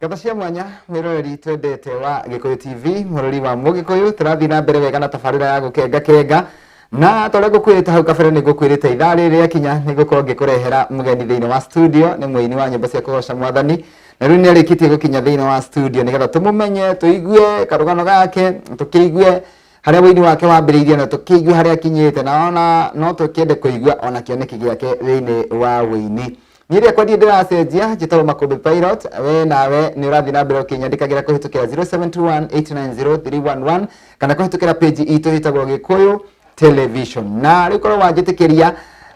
Ngatho cia mwanya mwiroreri twendete wa Gikuyu TV, mũrori wa Mũgĩkũyũ. Tũrathiĩ na mbere wega na tabarĩra ya gũkenga kenga, na ta ũrĩa ngũkwĩrĩte hau kabere, nĩ ngũkwĩrĩte ithaa rĩrĩ rĩakinya nĩ ngũkorwo ngĩkũrehera mũgeni thĩinĩ wa studio. Nĩ mũini wa nyĩmbo cia kũgoca Mwathani, na rĩu nĩ arĩkĩtie gũkinya thĩinĩ wa studio nĩgetha tũmũmenye, tũigue karũgano gake, tũkĩigue harĩa wũini wake wambĩrĩirie na tũkĩigue harĩa akinyĩte, na ona no tũkĩende kũigua ona kĩoneki gĩake thĩinĩ wa wũini. Niĩ rĩakwa ndiĩ ndĩracenjia, njĩtagwo Makũmbĩ Pilot. We nawe nĩ ũrathiĩ na mbere ũkĩnyandĩkagĩra kũhĩtũkĩra 0721890311 kana kũhĩtũkĩra page itũ ĩtagwo Gĩkũyũ Television. Na rĩu korwo wanjĩtĩkĩria,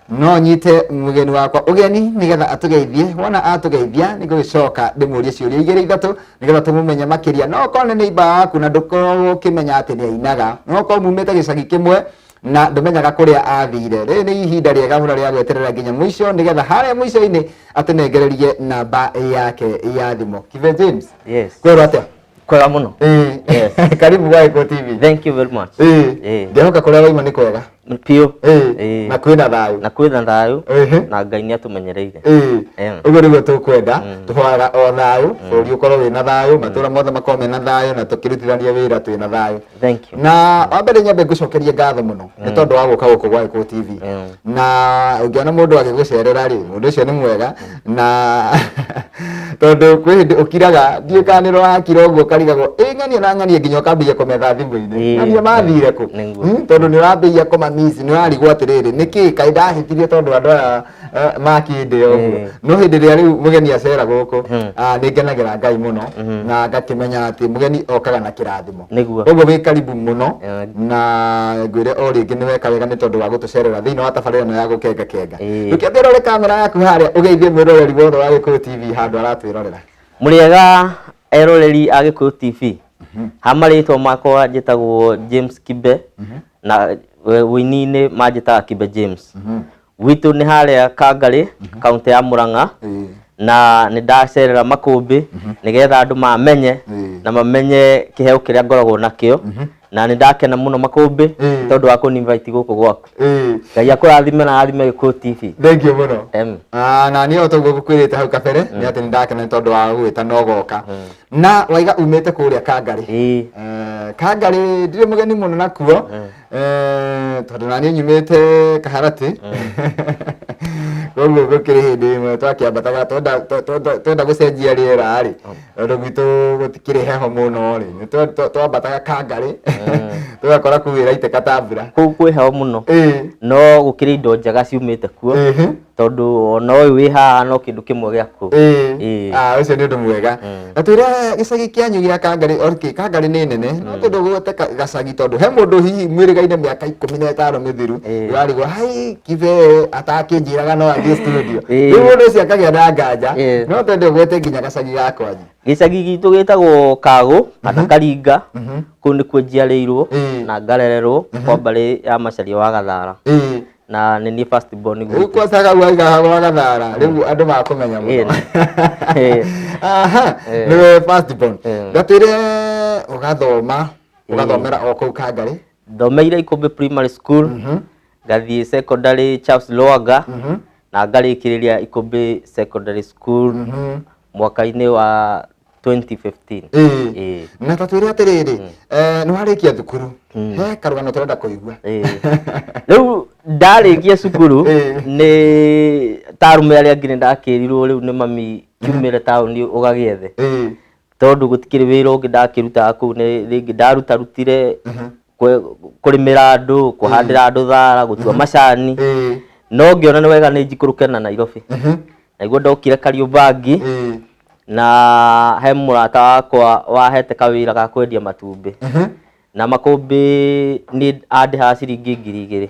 no nyite mũgeni wakwa ũgeni nĩgetha atũgeithie. Wona atũgeithia, nĩ ngũgĩcoka ndĩmũrie ciũria igĩrĩ ithatũ nĩgetha tũmũmenye makĩria. No okorwo nĩ neighbor waku na ndũkoragwo ũkĩmenya atĩ nĩ ainaga, no okorwo mumĩte gĩcagi kĩmwe na ndũmenyaga kũrĩa athire, rĩrĩ nĩ ihinda rĩega mũno rĩa gweterera nginya mũico nĩgetha harĩa mũico-inĩ atũnengererie namba yake ya thimũ. Kibe James. Yes. Kwĩrwo atĩa? Kwega mũno. Yes. Karibu gwa Gĩkũyũ TV. Thank you very much. Ndĩhoka kũrĩa waima nĩ kwega. Piũ. Na kwĩna thayũ. Na kwĩna thayũ. Na Ngai nĩ atũmenyereire. Ũguo nĩguo tũkwenda. Tũhoyaga o thayũ, bũrũri ũkorwo wĩna thayũ, matũũra mothe makorwo mena thayũ, na tũkĩrutithania wĩra twĩna thayũ. Thank you. Na wa mbere nyambe ngũcokerie ngatho mũno nĩ tondũ wa gũka gũkũ gwa Gĩkũyũ TV. Na ũngĩona mũndũ agĩgũcerera rĩ, mũndũ ũcio nĩ mwega, na tondũ kwĩ hĩndĩ ũkiraga, ndiũĩ kana nĩ ũrakira ũguo, ũkarigagwo ĩ ng'ania na ng'ania, nginya ũkambĩrĩria kũmetha thimũ-inĩ. Ng'ania mathire kũ? Tondũ nĩ ũrambĩrĩria kũmamiss, nĩ ũrarigwo atĩrĩrĩ, nĩkĩ kaĩ ndahĩtirie tondũ andũ aya makĩndĩ ũguo? No hĩndĩ ĩrĩa rĩu mũgeni acera gũkũ, nĩ ngenagĩra Ngai mũno na ngakĩmenya atĩ mũgeni okaga na kĩrathimo. Koguo wĩ karibu mũno. Na ngwĩre o rĩngĩ nĩ weka wega nĩ tondũ wa gũtũcerera thĩinĩ wa tabarĩra ĩno ya gũkenga kenga. Ndũkĩambe ũrore kamera yaku harĩa, ũgeithie mwĩroreri wothe wa Gĩkũyũ TV handũ aratwĩrorera. Mũrĩega eroreri a Gĩkũyũ TV. Ha marĩtwa makwa njĩtagwo James Kibe, na wũini-inĩ manjĩtaga Kibe James. Gwitũ nĩ harĩa Kangarĩ, kaũntĩ ya Murang'a, na nĩ ndacerera Makũmbĩ nĩgetha andũ mamenye na mamenye kĩheo kĩrĩa ngoragwo nakĩo, na nĩ ndakena mũno, Makũmbĩ, tondũ wa kũni invite gũkũ gwaku. Ngai akũrathime na arathime Gĩkũyũ TV. Thank you mũno. Ah, na niĩ o toguo ngũkwĩrĩte hau kabere nĩ atĩ nĩ ndakena nĩ tondũ wa gũgwĩta na ũgoka. Na waiga umĩte kũrĩa Kangarĩ. Kangarĩ ndirĩ mũgeni mũno nakuo, tondũ na niĩ nyumĩte Kaharatĩ, koguo gũkĩrĩ hĩndĩ ĩmwe twakĩambataga twenda gũcenjia rĩera rĩ, tondũ gwitũ gũtikĩrĩ heho mũno rĩ, nĩ twambataga Kangarĩ tũgakora kũu ĩraitĩka ta mbura. Kũu kwĩ heho mũno, no gũkĩrĩ indo njega ciumĩte kuo, tondũ ona ũyũ wĩ haha no kĩndũ kĩmwe gĩa kũu. Ah, ũcio nĩ ũndũ mwega. Na twĩre gĩcagi kĩanyu gĩa Kangarĩ. Okay, Kangarĩ nĩ nene, no tondũ gwete gacagi, tondũ he mũndũ hihi mwĩrĩgaine mĩaka 15 mĩthiru ũrarigwo, hai Kibe atakĩnjĩraga no athiĩ studio. Rĩu mũndũ ũcio akagĩa na nganja. No twende ũgwete nginya gacagi ga kwanyu. Gĩcagi gitũ gĩtagwo Kagũ kana Karinga. Kũu nĩkuo njiarĩirwo na ngarererwo kwa mbarĩ ya Macharia wa Gathara, na nĩ niĩ first born rĩu gwitũ. Kwacaga waiga wa Gathara, rĩu andũ makũmenya mũno. Aha, nĩwe first born. Ngatwĩre ũgathoma, ũgathomera o kũu Kangarĩ? Thomeire Ikũmbĩ Primary School, ngathiĩ secondary Charles Lwanga, na ngarĩkĩrĩria Ikũmbĩ Secondary School mwaka-inĩ wa 2015. Na ta twĩre atĩrĩrĩ, nĩ warĩkia thukuru, he karũgano tũrenda kũigua. Rĩu ndarĩkia cukuru, nĩ ta arũme arĩa angĩ, nĩ ndakĩrirwo rĩu nĩ mami kiumĩre taũni ũgagĩethe, tondũ gũtikĩrĩ wĩra ũngĩ ndakĩrutaga kũu. Nĩ rĩngĩ ndarutarutire kũrĩmĩra andũ, kũhandĩra andũ thara, gũtua macani, no ngĩona nĩ wega nĩ njikũrũke na Nairobi. Naiguo ndokire Kariobangi, na he mũrata wakwa wahete kawĩra ga kwendia matumbĩ, na makũmbĩ nĩ andĩhaga ciringi 2000.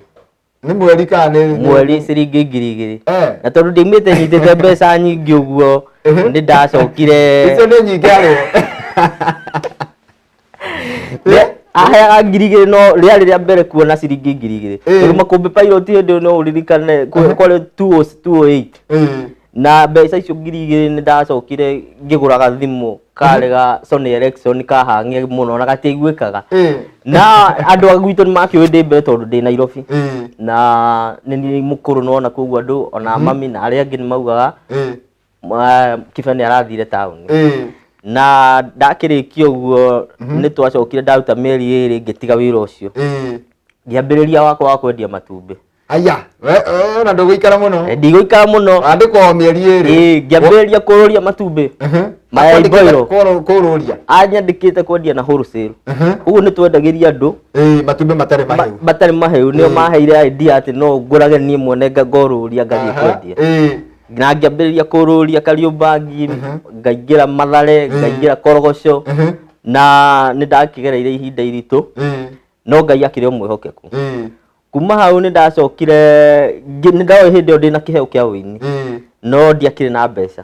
Nĩ mweri kana nĩ Mweri, ciringi 2000. Na tondũ ndiaumĩte nyitĩte mbeca nyingĩ ũguo, nĩ ndacokire. Icio nĩ nyingĩ arĩo. Aheaga 2000, no rĩarĩ rĩa mbere kuona ciringi 2000, tondũ Makũmbĩ Pilot hĩndĩ ĩyo, no ũririkane, kwarĩ 208. Na mbeca icio 2000 nĩ ndacokire ngĩgũra gathimũ karĩ ga Sony Ericsson kahang'e mũno na gatiaiguĩkaga. Na andũ a gwitũ nĩ makĩũĩ ndĩ mbere tondũ ndĩ Nairobi, na nĩ niĩ mũkũrũ nona, koguo andũ ona mami na arĩa angĩ nĩ maugaga, "Kibe nĩ arathire taũni." Na ndakĩrĩkia ũguo, nĩ twacokire ndaruta mĩeri 2 ngĩtiga wĩra ũcio. Ngĩambĩrĩria wakwa wa kwendia matumbĩ. Aya, we ona ndũgũikara mũno. Ndigũikara mũno. Wandĩkwo o mĩeri 2. Ĩĩ, ngĩambĩrĩria kũrũria matumbĩ. Mayai Akwandĩkĩte boilo. Kũrũria. Anyandĩkĩte kwendia na wholesale. Ũguo nĩ twendagĩria andũ. Ĩĩ, matumbĩ matarĩ mahĩu. Matarĩ mahĩu, nĩo maheire idea atĩ no ngũrage niĩ mwene ngorũria ngathiĩ kwendia. Na ngĩambĩrĩria kũrũria Kariobangi, ngaingĩra Mathare, ngaingĩra Korogoco, na nĩ ndakĩgereire ihinda iritũ, no Ngai akĩrĩ o mwĩhokeku. Kuma hau nĩ ndacokire, nĩ ndoĩ hĩndĩ ĩyo ndĩna kĩheo kĩa ũini, no ndiakĩrĩ na mbeca.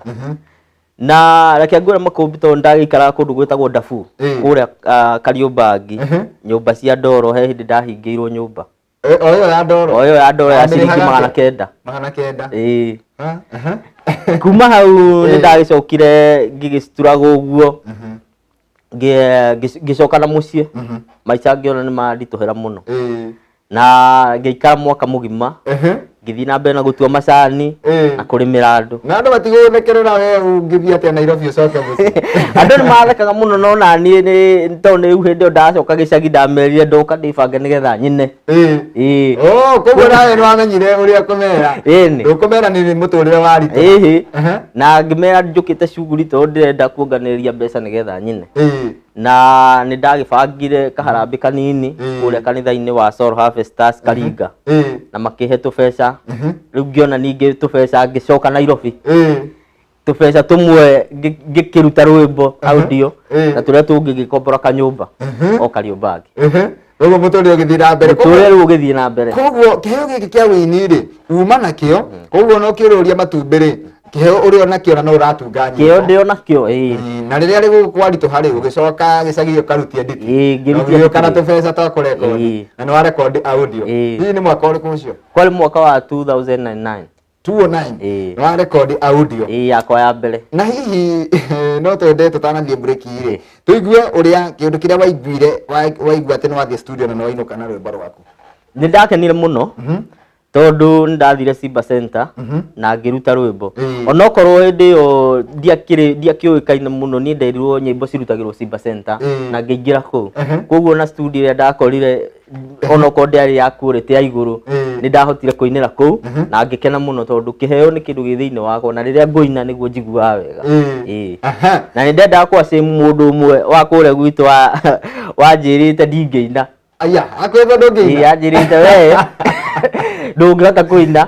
Na reke ngwĩre makũmbĩ, tondũ ndagĩikaraga kũndũ gwĩtagwo Ndabu, kũrĩa Kariobangi, nyũmba cia ndoro, he hĩndĩ ndahingĩirwo nyũmba. O ĩyo ya ndoro? O ĩyo ya ndoro ya Wamĩrĩhaga ciringi atĩa? 900. 900. Ĩĩ. Aha. Kuma hau nĩ ndagĩcokire ngĩgĩcituraga ũguo, ngĩcoka na mũciĩ. Maica ngĩona nĩ manditũhĩra mũno. Na ngĩikara mwaka mũgima, ngĩthiĩ na mbere na gũtua macani na kũrĩmĩra andũ. Na andũ matigũgũthekerera we ũngĩthiĩ atĩa Nairobi ũcoke mũciĩ? Andũ nĩ mathekaga mũno, no naniĩ nĩ tondũ nĩ rĩu hĩndĩ ĩyo ndacoka gĩcagi ndamerire ndoka ndĩbange nĩgetha nyine. Ĩĩ. Oh, koguo nawe nĩ wamenyire ũrĩa kũmera. Ĩni. Ndũkũmera nĩ mũtũrĩre wa ritũ. Ĩhĩ. Na ngĩmera njũkĩte cuguri tondũ ndĩrenda kuonganĩrĩria mbeca nĩgetha nyine. Na nĩ ndagĩbangire kaharambĩ kanini kũrĩa kanitha-inĩ wa Soul Harvesters Karinga. Na makĩhe tũbeca. Rĩu ngĩona ningĩ tũbeca ngĩcoka Nairobi. Tũbeca tũmwe ngĩkĩruta rwĩmbo audio, na tũrĩa tũngĩ ngĩkombora kanyũmba o Kariobangi. Koguo mũtũrĩre ũgĩthiĩ na mbere. Mũtũrĩre rĩu ũgĩthiĩ na mbere. Koguo kĩheo gĩkĩ kĩa ũini rĩ, uma nakĩo, koguo no kĩrũria matumbĩ rĩ, kĩheo ũrĩ o nakĩo na no ũratunga nyĩmbo. Kĩheo ndĩ o nakĩo, ĩĩ. Na rĩrĩa rĩu kwaritũha rĩ, ũgĩcoka gĩcagi ũkarutia nditi. Ĩĩ, ngĩrutia Na ũgĩũka na nditi. tũbeca twa kũrekondi. Na nĩ warekondi audio. Hihi nĩ mwaka ũrĩkũ ũcio? Kwarĩ mwaka wa 2009. 209. Ĩĩ. Nĩ warekondi audio. Ĩĩ, yakwa ya mbere. Na hihi no twende tũtanathiĩ break rĩ, tũigue ũrĩa kĩũndũ kĩrĩa waiguire, waigua atĩ nĩ wathiĩ studio na nĩ wainũka na rwĩmbo rwaku. Nĩ ndakenire mũno, tondũ nĩ ndathire Simba Center na ngĩruta rwĩmbo. Onokorwo hĩndĩ ĩyo ndiakĩũĩkaine mũno, niĩ nderirwo nyĩmbo cirutagĩrwo Simba Center na ngĩingĩra kũu. Koguo na studio ĩrĩa ndakorire, onokorwo ndĩarĩ ya quality ya igũrũ, nĩ ndahotire kũinĩra kũu na ngĩkena mũno, tondũ kĩheo nĩ kĩndũ gĩ thĩinĩ wakwa, na rĩrĩa ngũina nĩguo njiguaga wega. Ĩĩ. Na nĩ ndendaga kwa same mũndũ ũmwe wa kũrĩa gwitũ wanjĩrĩte ndingĩina. Aya, akwĩrĩte ndũngĩina? Ĩĩ, anjĩrĩte we ndũngĩhota kũina,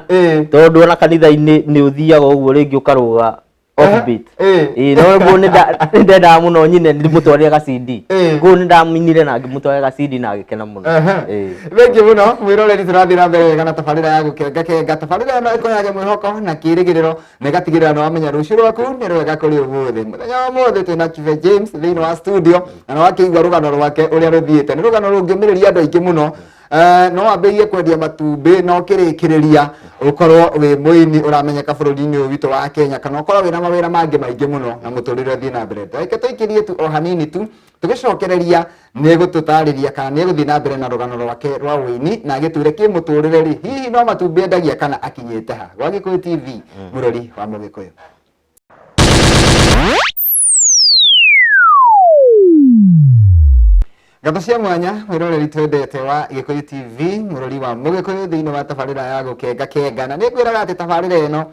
tondũ ona kanitha-inĩ nĩ ũthiaga ũguo rĩngĩ ũkarũga offbeat. Ĩĩ, no rĩu nĩ ndendaga mũno nyine ndĩmũtwarĩre ga CD. Koguo nĩ ndamuinire na ngĩmũtwarĩra ga CD na agĩkena mũno. Ĩĩ. Thengiũ mũno mwĩroreri, tũrathiĩ na mbere wega na tabarĩra ya gũkenga kenga. Tabarĩra ĩno ĩkũheage mwĩhoko na kĩĩrĩgĩrĩro na ĩgatigĩrĩra nĩ wamenya rũciũ rwaku nĩ rwega kũrĩ ũmũthĩ. Mũthenya wa ũmũthĩ twĩna Kibe James thĩinĩ wa studio, na nĩ wakĩigua rũgano rwake ũrĩa rũthiĩte. Nĩ rũgano rũngĩũmĩrĩria andũ aingĩ mũno. No wambĩrĩrie kwendia matumbĩ na ũkĩrĩkĩrĩria ũkorwo wĩ mũini ũramenyeka bũrũri-inĩ ũyũ witũ wa Kenya, kana ũkorwo wĩna mawĩra mangĩ maingĩ mũno na mũtũrĩre ũthiĩ na mbere. Reke tũikĩrie tu o hanini tu, tũgĩcokereria nĩ egũtũtarĩria kana nĩ egũthiĩ na mbere na rũgano rwake rwa ũini na agĩtwĩre kĩmũtũrĩre rĩ, hihi no matumbĩ endagia kana akinyĩte ha. Gwa Gĩkũyũ TV, mũrori wa Mũgĩkũyũ. Ngatho cia mwanya mwĩroreri twendete wa Gĩkũyũ TV, mũrori wa Mũgĩkũyũ thĩinĩ wa tabarĩra ya gũkenga kenga. Na nĩ ngwĩraga atĩ tabarĩra ĩno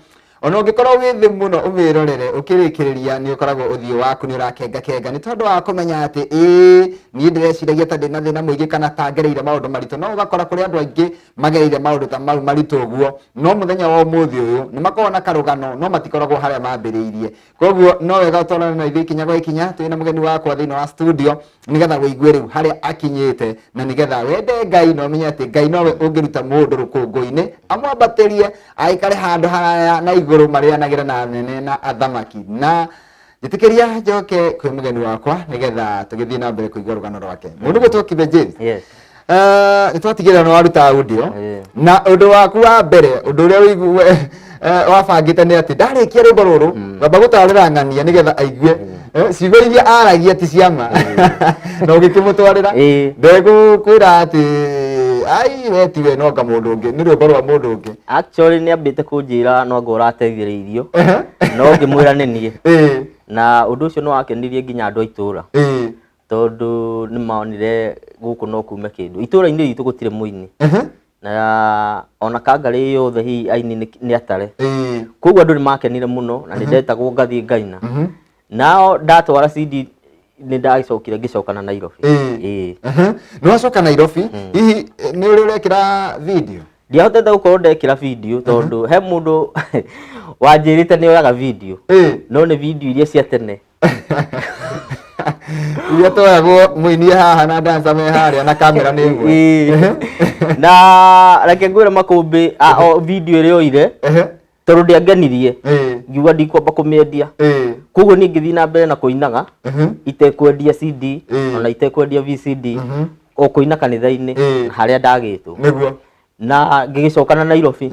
ona ũngĩkorwo wĩ thĩ mũno ũmĩrorere, ũkĩrĩkĩrĩria nĩ ũkoragwo ũthiũ waku nĩ ũrakenga kenga, nĩ tondũ wa kũmenya atĩ ĩĩ niĩ ndĩreciragia ta ndĩna thĩna mũingĩ kana ta ngereire maũndũ maritũ, no ũgakora kũrĩ andũ aingĩ magereire maũndũ ta mau maritũ ũguo, no mũthenya wa ũmũthĩ ũyũ nĩ makoragwo na karũgano no matikoragwo harĩa mambĩrĩirie. Koguo no wega ũtwarane na ithuĩ ikinya gwa ikinya, twĩna mũgeni wakwa thĩinĩ wa studio nĩgetha wĩigue rĩu harĩa akinyĩte, na nĩgetha wende Ngai na ũmenye atĩ Ngai nowe ũngĩruta mũndũ rũkũngũ-inĩ amwambatĩrie aikare handũ haraya na igũrũ marĩanagĩre na anene na athamaki. Na njĩtĩkĩria njoke kwĩ mũgeni wakwa nĩgetha tũgĩthiĩ na mbere kũigua rũgano rwake. Mũndũ gwĩtwo Kibe James. Yes. Nĩ twatigĩrĩra nĩ waruta audio. Na ũndũ waku wa mbere, ũndũ ũrĩa wabangĩte nĩ atĩ ndarĩkia rwĩmbo rũrũ, ngamba gũtwarĩra ng'ania nĩgetha aigue ciugo iria aragia ti cia ma. Na ũgĩkĩmũtwarĩra. Ndegũkwĩra atĩ ai we tiwe no anga mũndũ ũngĩ, nĩ rwĩmbo rwa mũndũ ũngĩ. Actually nĩ ambĩte kũnjĩra no anga ũrateithĩrĩirio. No ngĩmwĩra nĩ niĩ. Na ũndũ ũcio nĩ wakenirie nginya andũ a itũra, tondũ nĩ monire gũkũ no kume kĩndũ. Itũra-inĩ ritũ gũtirĩ mũini, na ona Kangarĩ yothe hihi aini nĩ atare. Koguo andũ nĩ makenire mũno, na nĩ ndetagwo ngathiĩ ngaina. Nao ndatwara CD nĩ ndagĩcokire ngĩcoka na Nairobi. Ĩĩ. Nĩ wacoka Nairobi, hihi nĩ ũrĩ ũrekĩra video? Ndiahotete gũkorwo ndekĩra video, tondũ he mũndũ wanjĩrĩte nĩ oyaga video, no nĩ video iria cia tene. Iria twoyagwo mũini haha na dancer me harĩa na kamera nĩ ĩmwe. Ĩĩ. Na reke ngwĩre makũmbĩ o video ĩrĩa oire, tondũ ndĩangenirie, ngiuga ndikwamba kũmĩendia. Koguo niĩ ngĩthiĩ na mbere na kũinaga itekwendia CD, ona itekwendia VCD, o kũina kanitha-inĩ na harĩa ndagĩtwo. Na ngĩgĩcoka na Nairobi,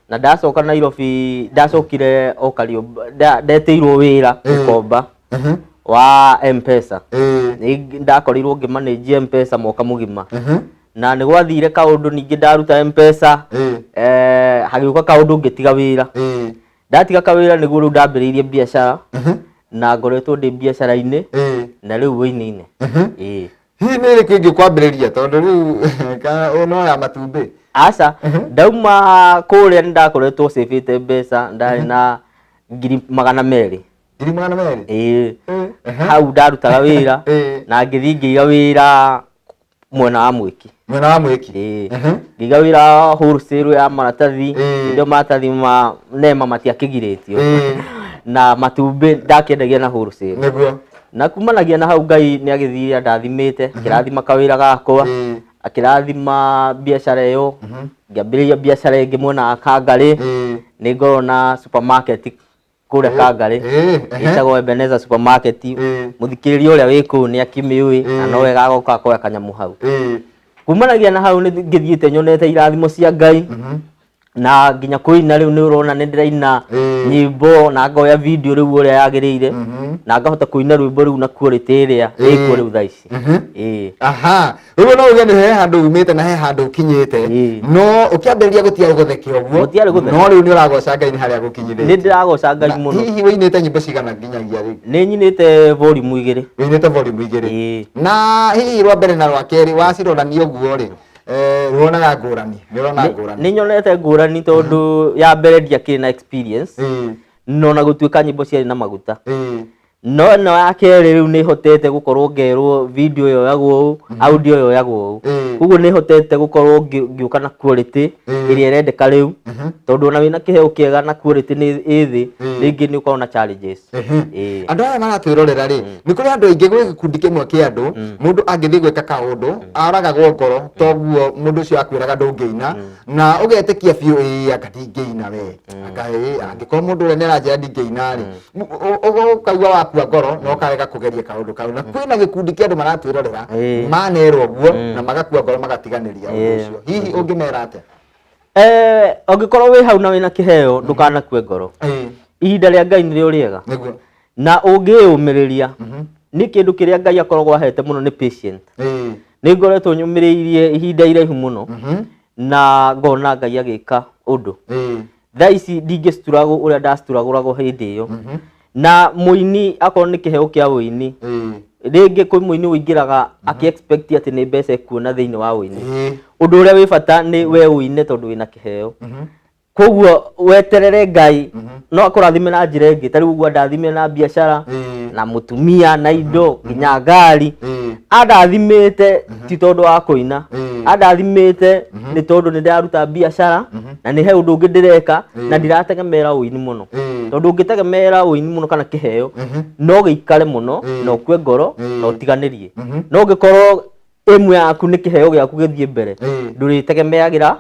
na ndacoka Nairobi ndacokire o Kariũmba, ndetĩirwo wĩra Gĩkomba wa M-Pesa. Nĩ ndakorirwo ngĩmanĩnjia M-Pesa mwaka mũgima, na nĩ gwathire kaũndũ ningĩ ndaruta M-Pesa, hagĩũka kaũndũ ngĩtiga wĩra. Ndatiga kawĩra nĩguo rĩu ndambĩrĩirie biacara, na ngoretwo ndĩ biacara-inĩ na rĩu wĩini-inĩ. Ĩĩ. Hihi nĩ ĩrĩkũ ĩngĩ kwambĩrĩria, tondũ rĩu kana no ya matumbĩ? Aca, ndauma kũrĩa nĩ ndakoretwo cĩbĩte mbeca, ndarĩ na 200,000. 200,000? Ĩĩ. Hau ndarutaga wĩra, na ngĩthiĩ ngĩiga wĩra mwena wa Mwĩki. Mwena wa Mwĩki? Ĩĩ. Ngĩiga wĩra wholesale ya maratathi. Hĩndĩ ĩyo maratathi ma nema matiakĩgirĩtio, na matumbĩ ndakĩendagia na wholesale. Na kumanagia na hau Ngai nĩ agĩthire andathimĩte, akĩrathima kawĩra gakwa, akĩrathima biacara ĩyo, ngĩambĩrĩria biacara ĩngĩ mwena wa Kangarĩ. Nĩ ngoragwo na supermarket kũrĩa Kangarĩ, ĩtagwo Ebenezer Supermarket. Mũthikĩrĩria ũrĩa wĩ kũu nĩ akĩmĩũĩ, na no wega agoka akoya kanyamũ hau. Kumanagia na hau nĩ ngĩthiĩte nyonete irathimo cia Ngai, na nginya kũina rĩu nĩ ũrona nĩ ndĩraina nyĩmbo na ngoya video rĩu ũrĩa yagĩrĩire, na ngahota kũina rwĩmbo rĩu na quality ĩrĩa ĩkuo rĩu thaa ici. Ĩĩ. Aha, rĩu no uge nĩ he handũ umĩte na he handũ ũkinyĩte. No ũkĩambĩrĩria gũtiarĩ gũtheke ũguo. Gũtiarĩ gũtheke. No rĩu nĩ ũragoca Ngai nĩ harĩa gũkinyithĩtie. Nĩ ndĩragoca Ngai mũno. Hihi wĩinĩte nyĩmbo cigana nginyagia rĩu? Nĩ nyinĩte volume 2. Wĩinĩte volume 2. Ĩĩ. Na hihi rwa mbere na rwa kerĩ wacirorania ũguo rĩ, ũronaga ngũrani? Nĩ ũrona ngũrani? Nĩ nyonete ngũrani, tondũ ya mbere ndiakĩrĩ na experience, no na gũtuĩka nyĩmbo ciarĩ na maguta. No ĩno ya kerĩ rĩu nĩ hotete gũkorwo ngerwo video yoyagwo ũũ, audio yoyagwo ũũ. Koguo nĩ hotete gũkorwo ngĩũka na quality ĩrĩa ĩrendeka rĩu, tondũ ona wĩna kĩheo kĩega na quality nĩ ĩ thĩ, rĩngĩ nĩ ũkoragwo na challenges. Ĩĩ. Andũ aya maratwĩrorera rĩ, nĩ kũrĩ andũ aingĩ, gwĩ gĩkundi kĩmwe kĩa andũ, mũndũ angĩthiĩ gwĩka kaũndũ aragagwo ngoro, toguo mũndũ ũcio akwĩraga ndũngĩina, na ũgetĩkia biũ, ĩĩ anga ndingĩina we, anga ĩĩ angĩkorwo mũndũ ũrĩa nĩ aranjĩra ndingĩina rĩ, ũkaigua wakua ngoro na ũkarega kũgeria kaũndũ kau. Na kwĩna gĩkundi kĩa andũ maratwĩrorera manerwo ũguo na magakua ngoro magatiganĩria ũndũ ũcio. Hihi ũngĩmera atĩa? Ũngĩkorwo wĩ hau na wĩna kĩheo, ndũkanakue ngoro. Ihinda rĩa Ngai nĩrĩo rĩega. Na ũngĩyũmĩrĩria, nĩ kĩndũ kĩrĩa Ngai akoragwo ahete mũno nĩ patient. Nĩ ngoretwo nyũmĩrĩirie ihinda iraihu mũno, na ngona Ngai agĩka ũndũ. Thaa ici ndingĩcituragwo ũrĩa ndacituragũragwo hĩndĩ ĩyo. Na mũini akorwo nĩ kĩheo kĩa ũini, rĩngĩ kwĩ mũini ũingĩraga akĩ expect atĩ nĩ mbeca ekuona thĩinĩ wa ũini. Ũndũ ũrĩa wĩ bata nĩ we ũine tondũ wĩna kĩheo. Koguo weterere Ngai no akũrathime na njĩra ĩngĩ, ta rĩu ũguo andathimire na biacara, na mũtumia, na indo, nginya ngari. Andathimĩte ti tondũ wa kũina, andathimĩte nĩ tondũ nĩ ndĩraruta biacara na nĩ he ũndũ ũngĩ ndĩreka, na ndirategemera ũini mũno. Tondũ ũngĩtegemera ũini mũno kana kĩheo, no gĩikare mũno na ũkue ngoro na ũtiganĩrie. No ũngĩkorwo ĩmwe yaku nĩ kĩheo gĩaku gĩthiĩ mbere, ndũrĩtegemeagĩra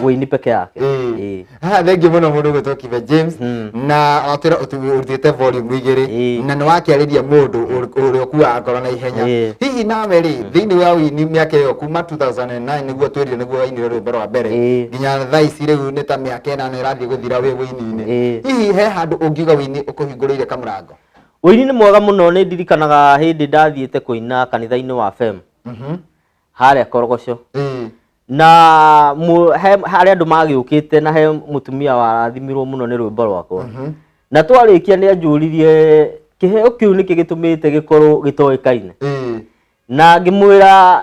ũini peke yake. Ĩĩ. Haha thengiũ mũno mũndũ ũgwĩtwo Kibe James, na watwĩra ũrutĩte volume 2, na nĩ wakĩarĩria mũndũ ũrĩa ũkuaga ngoro na ihenya. Hihi nawe rĩ, thĩinĩ wa ũini mĩaka ĩyo kuma 2009 nĩguo twĩrire nĩguo wainire rwĩmbo rwa mbere, nginya thaa ici rĩu nĩ ta mĩaka 8 ĩrathiĩ gũthira wĩ ũini-inĩ, hihi he handũ ũngiuga ũini ũkũhingũrĩire kamũrango? Ũini nĩ mwega mũno. Nĩ ndirikanaga hĩndĩ ndathiĩte kũina kanitha-inĩ wa FEM harĩa Korogoco, na harĩa andũ magĩũkĩte, na he mũtumia warathimirwo mũno nĩ rwĩmbo rwakwa, na twarĩkia nĩ anjũririe Kĩheo kĩu nĩkĩ gĩtũmĩte gĩkorwo gĩtoĩkaine? Ĩĩ. Na ngĩmwĩra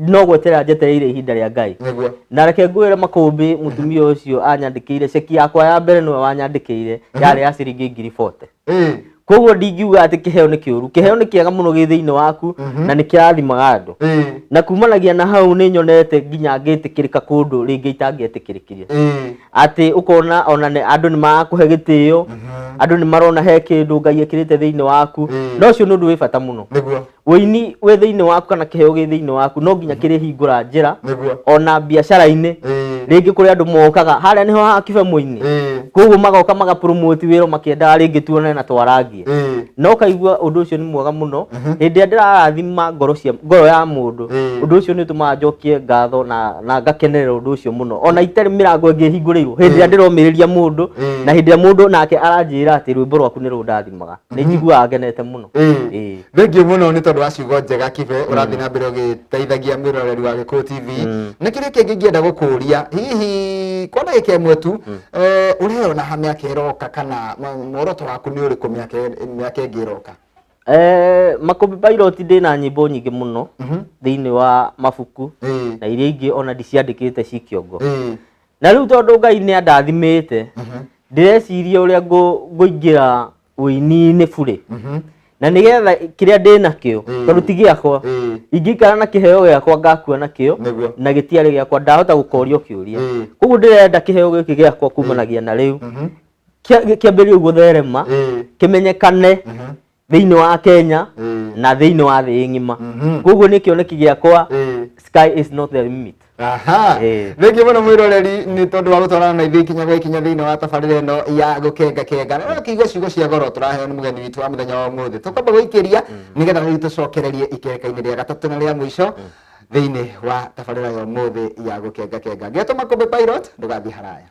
no gweterera njetereire ihinda rĩa Ngai. Nĩguo. Na reke ngwĩre Makũmbĩ, mũtumia ũcio anyandĩkĩire ceki yakwa ya mbere, nĩwe wanyandĩkĩire, yarĩ ya ciringi 40,000. Ĩĩ. Koguo ndingiuga atĩ kĩheo nĩ kĩũru. Kĩheo nĩ kĩega mũno gĩ thĩinĩ waku na nĩ kĩrathimaga andũ. Ĩĩ. Na kumanagia na hau nĩ nyonete nginya ngĩtĩkĩrĩka kũndũ rĩngĩ itangĩetĩkĩrĩkire. Ĩĩ. Atĩ ũkona ona andũ nĩ marakũhe gĩtĩo, andũ nĩ marona he kĩndũ Ngai ekĩrĩte thĩinĩ waku. Na ũcio nĩ ũndũ wĩ bata mũno. Nĩguo. Ũini wĩ thĩinĩ waku kana kĩheo gĩ thĩinĩ waku no nginya kĩrĩhingũra njĩra. Nĩguo. Ona biacara-inĩ. Ĩĩ. Rĩngĩ kũrĩ andũ mokaga harĩa nĩho ha Kibe Mũini. Ĩĩ. Koguo magoka magapromote wĩra makĩendaga rĩngĩ tuonane na twarangie. Ĩĩ. Na ũkaigua ũndũ ũcio nĩ mwega mũno. Hĩndĩ ĩrĩa ndĩrarathima ngoro cia ngoro ya mũndũ, Ĩĩ. ũndũ ũcio nĩ ũtũmaga njokie ngatho na ngakenerera ũndũ ũcio mũno. Ona itarĩ mĩrango ĩngĩ ĩhingũrĩirwo, hĩndĩ ĩrĩa ndĩromĩrĩria mũndũ, Ĩĩ. na hĩndĩ ĩrĩa mũndũ nake aranjĩra atĩ rwĩmbo rwaku nĩ rũndathimaga, nĩ njiguaga ngenete mũno. Ĩĩ. Ĩĩ. Thengiũ mũno nĩ tondũ wa ciugo njega Kibe, ũrathiĩ na mbere ũgĩteithagia mwĩroreri wa Gĩkũyũ TV. Na kĩrĩa kĩngĩ ingĩenda gũkũria, hihi kwa ndagĩka ĩmwe tu, ũreyona ha mĩaka ĩroka kana muoroto waku nĩ ũrĩkũ mĩaka ĩngĩ ĩroka? Makũmbĩ Pilot ndĩna nyĩmbo nyingĩ mũno thĩinĩ wa mabuku Ĩĩ. na iria ingĩ ona ndiciandĩkĩte ci kĩongo. Ĩĩ. Na rĩu tondũ Ngai nĩ andathimĩte, ndĩreciria ũrĩa ngũingĩra ũini-inĩ burĩ. Na nĩgetha kĩrĩa ndĩnakĩo, tondũ ti gĩakwa, Ĩĩ. ingĩikara na kĩheo gĩakwa ngakua nakĩo, Nĩguo. na gĩtiarĩ gĩakwa, ndahota gũkorio kĩũria. Ĩĩ. Koguo ndĩrenda kĩheo gĩkĩ gĩakwa kumanagia na rĩu kĩambĩrĩrie gũtherema, Ĩĩ. kĩmenyekane thĩinĩ wa Kenya Ĩĩ. na thĩinĩ wa thĩ ng'ima. Koguo nĩ kĩoneki gĩakwa, Ĩĩ. sky is not the limit. Aha. Ĩĩ. Thengiũ mũno mwĩroreri nĩ tondũ wa gũtwarana na ithuĩ ikinya gwa ikinya thĩinĩ wa tabarĩra ĩno ya gũkenga kenga. Na ũkĩigua ciugo cia goro tũraheo nĩ mũgeni witũ wa mũthenya wa ũmũthĩ. Tũkwamba gũikĩria nĩgetha rĩu tũcokererie ikereka-inĩ rĩa gatatũ na rĩa mũico thĩinĩ wa tabarĩra ya ũmũthĩ ya gũkenga kenga. Ngetwo Makũmbĩ Pilot, ndũgathiĩ haraya.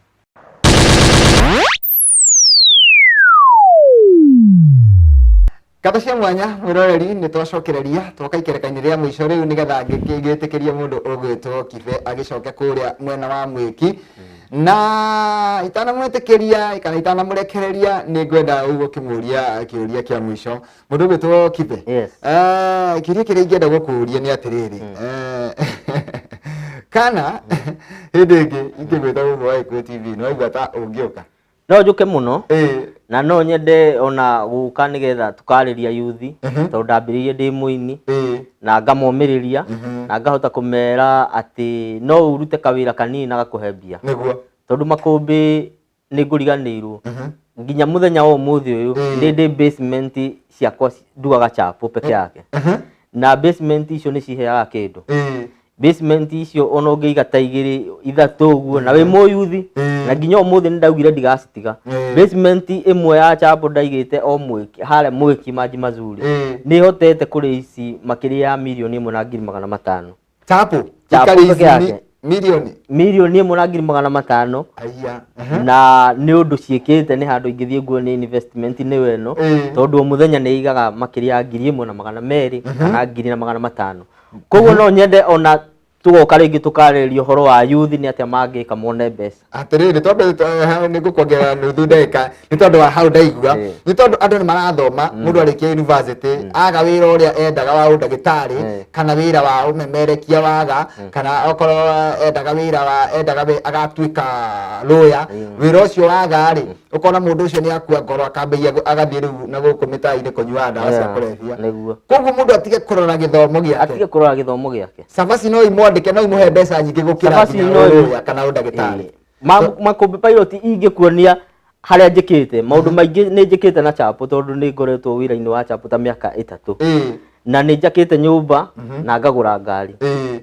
Ngatho cia mwanya mwĩroreri nĩ twacokereria twoka ikereka-inĩ rĩa mũico rĩu nĩgetha ngĩtĩkĩrie mũndũ ũgwĩtwo Kibe agĩcoke kũrĩa mwena wa mwĩki na itanamwĩtĩkĩria kana itanamũrekereria nĩ ngwenda ũguo kĩmũria kĩũria kĩa mũico mũndũ ũgwĩtwo Kibe. Yes. Kĩũria kĩrĩa ingĩenda gũkũria nĩ atĩrĩrĩ, kana hĩndĩ ĩngĩ ingĩgwĩta gũkũ wa Gĩkũyũ TV nĩ waigua ta ũngĩũka? No njũke mũno. Ĩĩ. Na no nyende ona gũka nĩgetha tũkarĩria yuthi, tondũ ndambĩrĩirie ndĩ mũini Ĩĩ. na ngamomĩrĩria na ngahota kũmera atĩ no ũrute kawĩra kanini na gakũhe mbia. Nĩguo. Tondũ Makũmbĩ nĩ ngũriganĩirwo nginya mũthenya wa ũmũthĩ ũyũ nĩ ndĩ basement ciakwa ndugaga chapo peke yake, na basement icio nĩ ciheaga kĩndũ. Ĩĩ. Basement icio ona ũngĩiga ta igĩrĩ ithatũ ũguo na wĩ mũyuthi, na nginya ũmũthĩ nĩ ndaugire ndigacitiga. Ĩĩ. Basement ĩmwe ya chapo ndaigĩte o mwĩki harĩa mwĩki Maji Mazuri Ĩĩ. nĩ hotete kũrĩ ici makĩria ya 1,500,000. Chapo Chapo ikarĩ peke ici yake. Mirioni 1,500,000. Aya. Na nĩ ũndũ ciĩkĩte nĩ handũ ingĩthiĩ nguo nĩ investment nĩyo ĩno, Ĩĩ. tondũ o mũthenya nĩ igaga makĩria ya 1,200 kana 1,500. Koguo no nyende ona tũgoka rĩngĩ tũkarĩrĩria ũhoro wa youth nĩ atĩa mangĩka mone mbeca. Atĩrĩrĩ, twambe nĩ ngũkuongerera nuthu ndagĩka nĩ tondũ wa hau ndaigua, Ĩĩ. nĩ tondũ andũ nĩ marathoma, mũndũ arĩkia university aga wĩra ũrĩa endaga wa ũndagĩtarĩ Ĩĩ. kana wĩra wa ũmemerekia waga, kana okorwo endaga wĩra wa endaga agatuĩka lawyer, wĩra ũcio waga rĩ, ũkona mũndũ ũcio nĩ akua ngoro akambĩrĩria agathiĩ rĩu na gũkũ mĩtaa-inĩ kũnyua ndawa cia Yeah, kũrebia. Nĩguo. Koguo mũndũ atige kũrora gĩthomo gĩake. Atige kũrora gĩthomo gĩake. Cabaci no imwandĩke, no imũhe mbeca nyingĩ gũkĩra Cabaci nginya no imu- lawyer kana ũndagĩtarĩ. Ĩĩ. Makũmbĩ Pilot ingĩkuonia harĩa njĩkĩte maũndũ maingĩ, nĩ njĩkĩte na chapo tondũ nĩ ngoretwo wĩra-inĩ wa chapo ta mĩaka 3. Ĩĩ. Na nĩ njakĩte nyũmba na ngagũra ngari. Ĩĩ.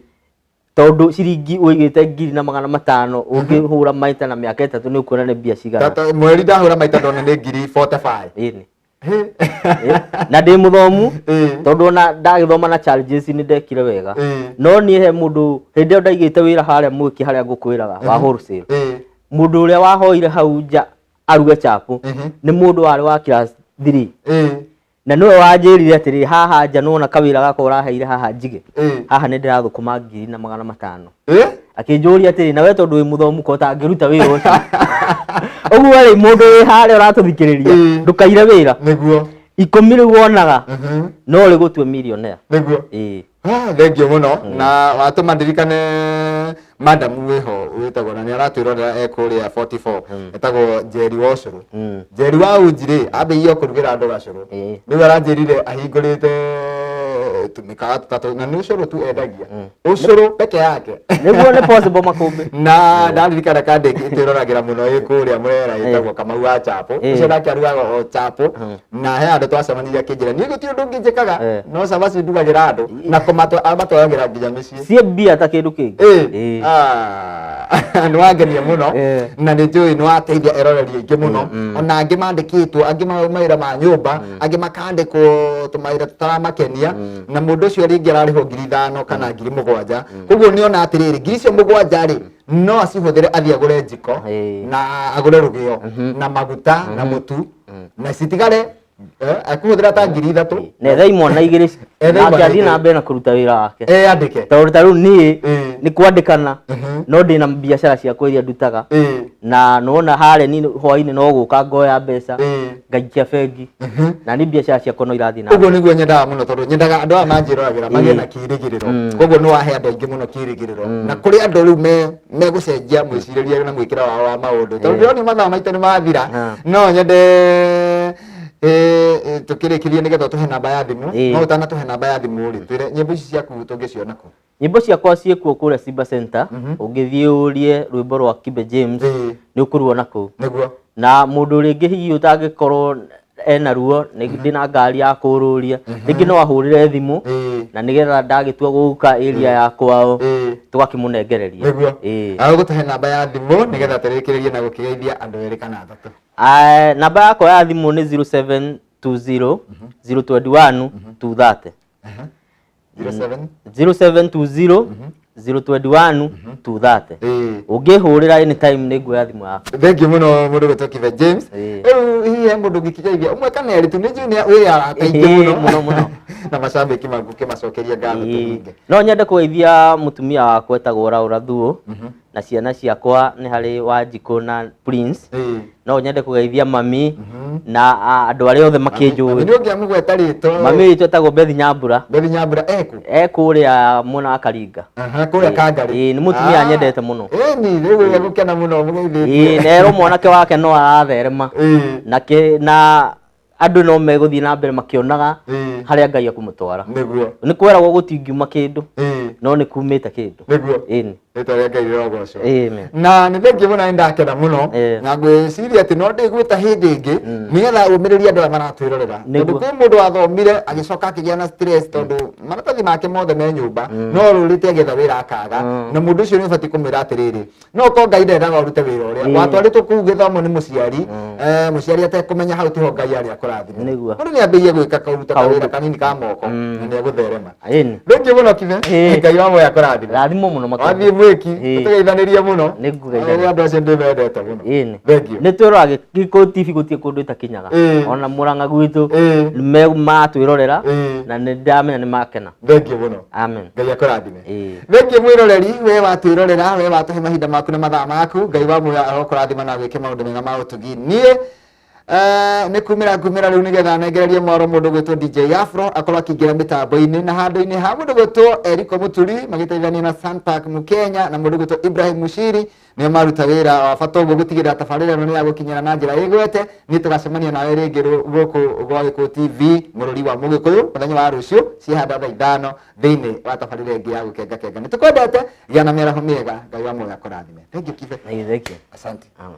Tondũ ciringi ũigĩte 1,500 ũngĩhũra maita na mĩaka 3 nĩ ũkuona nĩ mbia cigana. Tata, mweri ndahũra maita ndona nĩ 45,000. Ĩni. Ĩĩ. Na ndĩ mũthomu, Ĩĩ. tondũ ona ndagĩthoma na challenges nĩ ndekire wega. Ĩĩ. No niĩ he mũndũ hĩndĩ ĩyo ndaigĩte wĩra harĩa mwĩki harĩa ngũkwĩraga wa wholesale. Ĩĩ. Mũndũ ũrĩa wahoire hau nja aruge chapo nĩ mũndũ warĩ wa class 3. Ĩĩ. Na nĩwe wanjĩrire atĩrĩrĩ, haha nja nĩwona kawĩra gakwa ũraheire haha njige. Ĩĩ. Haha nĩ ndĩrathũkũma 1,500. Ĩĩ. Akĩnjũria atĩrĩ, na we tondũ wĩ mũthomu ko ũtangĩruta wĩra ũcio. Ũguo rĩ, mũndũ wĩ harĩa ũratũthikĩrĩria, Ĩĩ. ndũkaire wĩra. Nĩguo. Ikũmi rĩu wonaga no rĩgũtue millionaire. Nĩguo. Ĩĩ. Ah, thengiũ mũno na watũma ndirikane madam wĩho wĩtagwo na nĩ aratwĩrorera e kũrĩa 44, etagwo Njeri wa ũcũrũ. Njeri wa unji rĩ, ambĩrĩirie o kũrugĩra andũ gacũrũ. Rĩu aranjĩrire ahingũrĩte tũmĩkawa tũtatũ na nĩ ũcũrũ tu endagia, ũcũrũ peke yake. Nĩguo, nĩ possible, makũmbĩ. Na ndaririkana kandi ĩngĩ ĩtwĩroragĩra mũno ĩ kũrĩa Mũrera ĩtagwo Kamau wa Chapo. Ũcio nake arugaga o chapo, na he handũ twacemanirie akĩnjĩra niĩ gũtirĩ ũndũ ũngĩ njĩkaga no cabaci ndugagĩra andũ na amatwaragĩra nginya mĩciĩ. Ciĩ mbia ta kĩndũ kĩngĩ. Ĩ. Ah, nĩ wangenia mũno. Na nĩ njũĩ nĩ wateithia eroreri aingĩ mũno, ona angĩ mandĩkĩtwo, angĩ mawĩra ma nyũmba, angĩ makandĩkwo tũmawĩra tũtaramakenia, na mũndũ ũcio rĩngĩ ararĩhwo 5,000 kana 7,000. Koguo nĩ ona atĩrĩrĩ, ngiri icio mũgwanja rĩ, no acihũthĩre athiĩ agũre njiko na agũre rũgĩo na maguta na mũtu na citigare, akũhũthĩra ta 3,000. Na ethe imwana igĩrĩ. Ethe nake imwana athiĩ na igĩrĩ. mbere na kũruta wĩra wake. Andĩke. Tondũ ta rĩu niĩ nĩ kwandĩkana, no ndĩna biacara ciakwa iria ndutaga, na nona harĩa ni hwainĩ no gũka ngoya mbeca, ngaikia bengi, na niĩ biacara ciakwa no irathiĩ na Ũguo nĩguo nyendaga mũno, tondũ nyendaga andũ aya manjĩroragĩra magĩe na kĩĩrĩgĩrĩro. Koguo nĩ wahe andũ aingĩ mũno kĩĩrĩgĩrĩro, na kũrĩ andũ rĩu me megũcenjia mwĩcirĩrie na mwĩkĩre wao wa maũndũ, tondũ ndĩrona mathaa maitũ nĩ mathira. No nyende tũkĩrĩkĩrie nĩgetha ũtũhe namba ya thimũ. No ũtanatũhe namba ya thimũ rĩ, twĩre nyĩmbo ici ciaku tũngĩciona kũ? Nyĩmbo ciakwa ciĩkuo kũrĩa Simba Center. Ũngĩthiĩ ũrie rwĩmbo rwa Kibe James, nĩ ũkũruona kũu. Na mũndũ rĩngĩ hihi ũtangĩkorwo ena ruo, nĩ ndĩna ngari ya kũrũria, rĩngĩ no ahũrĩre thimũ, na nĩgetha ndagĩtua gũka area ya kwao, tũgakĩmũnengereria. Agũtũhe namba ya thimũ nĩgetha tũrĩkĩrĩrie na gũkĩgeithia andũ erĩ kana atatũ. Ah, namba yakwa ya thimũ nĩ 0720 021 230. 07 0720 021 230. Ũngĩhũrĩra anytime nĩ nguoya thimũ yaku. Thengiũ mũno mũndũ gwĩtwo Kibe James. Rĩu hihi he mũndũ ũngĩkĩgeithia ũmwe kana erĩ tu? Nĩ njũĩ nĩ wĩ arata aingĩ mũno. Mũno, mũno. Na macambĩki maku kĩmacokeria ngatho tũhinge. No nyende kũgeithia mũtumia wakwa etagwo Laura Thuo, na ciana ciakwa nĩ harĩ Wanjikũ na Prince. No nyende kũgeithia mami na andũ arĩa othe makĩnjũĩ. Nĩ ũngĩamũgweta rĩtwa. Mami witũ etagwo Bethi Nyambura. Bethi Nyambura eku? E kũrĩa mwena wa Karinga. Aha, kũrĩa Kangarĩ. Ĩĩ, nĩ mũtumia nyendete mũno. Ĩni rĩu egũkena mũno mũgeithĩtie. Ĩĩ, nerwo mwanake wake no aratherema, na andũ no megũthiĩ na mbere makĩonaga harĩa Ngai ekũmũtwara. Nĩ kweragwo gũtingiuma kĩndũ, no nĩ kumĩte kĩndũ. Ĩni. Rĩtwa rĩa Ngai rĩrogocwo. Amen. Na nĩ thengiũ mũno, nĩ ndakena mũno. Na ngwĩciria atĩ no ndĩgwĩta hĩndĩ ĩngĩ nĩgetha ũmĩrĩrie andũ aya maratwĩrorera, tondũ kwĩ mũndũ wathomire agĩcoka akĩgĩa na stress tondũ maratathi make mothe me nyũmba, no rũrĩte agĩetha wĩra akaga. Na mũndũ ũcio nĩ ũbatiĩ kũmwĩra atĩrĩrĩ, no korwo Ngai ndendaga ũrute wĩra ũrĩa watwarĩtwo kũu gĩthomo nĩ mũciari, mũciari atekũmenya, hau tiho Ngai arĩa akũrathime. Mũndũ nĩ ambĩrĩrie gwĩka kũruta kawĩra kanini ka moko na nĩ egũtherema. Thengiũ mũno Kibe. Ngai wa muoyo akũrathime. Rathimo mũno makĩria. Wathiĩ mwĩki ũtũgeithanĩrie mũno. Nĩ ngũgeithania. Andũ acio ndĩmendete mũno. Thengiũ. Nĩ twĩroraga Gĩkũyũ TV, gũtirĩ kũndũ ĩtakinyaga. Ona Mũrang'a gwitũ nĩ maratwĩrorera, na nĩ ndamenya nĩ makena. Thengiũ mũno. Amen. Ngai akũrathime. Thengiũ mwĩroreri, we watwĩrorera, we watũhe mahinda maku na mathaa maku. Ngai wa muoyo arokũrathima na gwĩke maũndũ mega ma ũtugi. Niĩ nĩ kumĩra ngumĩra rĩu nĩgetha nengererie mwaro mũndũ gwĩtwo DJ Afro akorwo akĩingĩra mĩtambo-inĩ na handũ-inĩ ha mũndũ gwĩtwo Eriko Mũturi magĩteithania na Sunpark Mũkenya na mũndũ gwĩtwo Ibrahim Mushiri, nĩo maruta wĩra wa bata ũguo gũtigĩrĩra tabarĩra ĩno nĩ ya gũkinyĩra na njĩra ĩgwete. Niĩ tũgacemania nawe rĩngĩ gũkũ gwa Gĩkũyũ TV, mũrũri wa Mũgĩkũyũ, mũthenya wa rũciũ ciĩhanda thaa 5 thĩinĩ wa tabarĩra ĩngĩ ya gũkenga kenga. Nĩ tũkwendete, gĩa na mĩaraho mĩega. Ngai wa muoyo akũrathime. Thank you, Kibe. Thank you. Asante. Amen.